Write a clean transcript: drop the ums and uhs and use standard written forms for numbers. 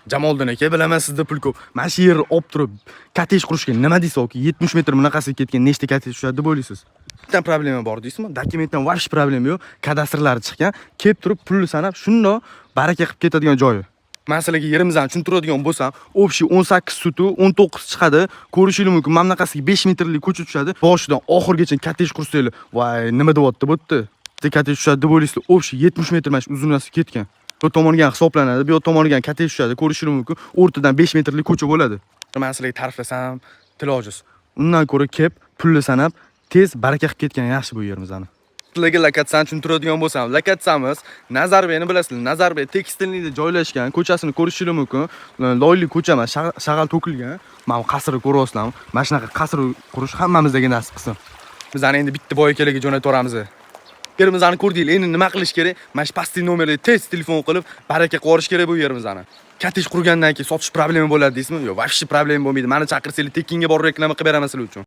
Jamoliddin aka, bilaman, sizda pul ko'p. Mana shu yerni olib turib, kottej qurishga nima deysiz aka? 70 metr bunaqasiga ketgan nechta kottej tushadi deb o'ylaysiz? Bitta problema bor deysizmi? Dokumentdan вообще problema yo'q. Kadastrlari chiqqan. Kelib turib pulni sanab, shundoq baraka qilib ketadigan joyi. Man sizlarga yerimizni tushuntiradigan bo'lsam, общий 18 sotik, 19 chiqadi. Ko'rishingiz mumkin. Mana bunaqasiga 5 metrlik ko'cha tushadi. Boshidan oxirigacha kottej qursanglar, voy, nima deyapti bu yerda? Bitta kottej tushadi deb o'ylaysizlar. Общий 70 metr mana shu uzunasi ketgan. Bu tomonga ham hisoblanadi, bu yoq tomonga ham kottej tushadi. Ko'rishingiz mumkin. O'rtadan 5 metrlik ko'cha bo'ladi. Man sizlarga ta'riflasam, til ojiz. Undan ko'ra kelib, pulni sanab, tez baraka qilib ketgan yaxshi bu yerimizni. Sizlarga lokatsiyani tushuntiradigan bo'lsam, lokatsiyamiz Nazarbekni bilasizlar, Nazarbek Tekstilniyda joylashgan, ko'chasini ko'rishingiz mumkin. Loyli ko'cha emas, shag'al to'kilgan. Mana bu qasrni ko'ryapsizlarmi? Mana shunaqa qasr qurish hammamizga nasib qilsin. Bizani endi bitta boy akalarga jo'natib yuboramiz. Yerimizni ko'rdinglar, endi nima qilish kerak? Mana shu pastdagi nomerga tez telefon qilib, baraka qilib yuborish kerak bu yerimizni. Kottej qurgandan keyin sotish problema bo'ladi deysizmi? Yo'q, вообще problema bo'lmaydi. Mani chaqirsanglar, tekinga borib reklama qilib beraman sizlar uchun.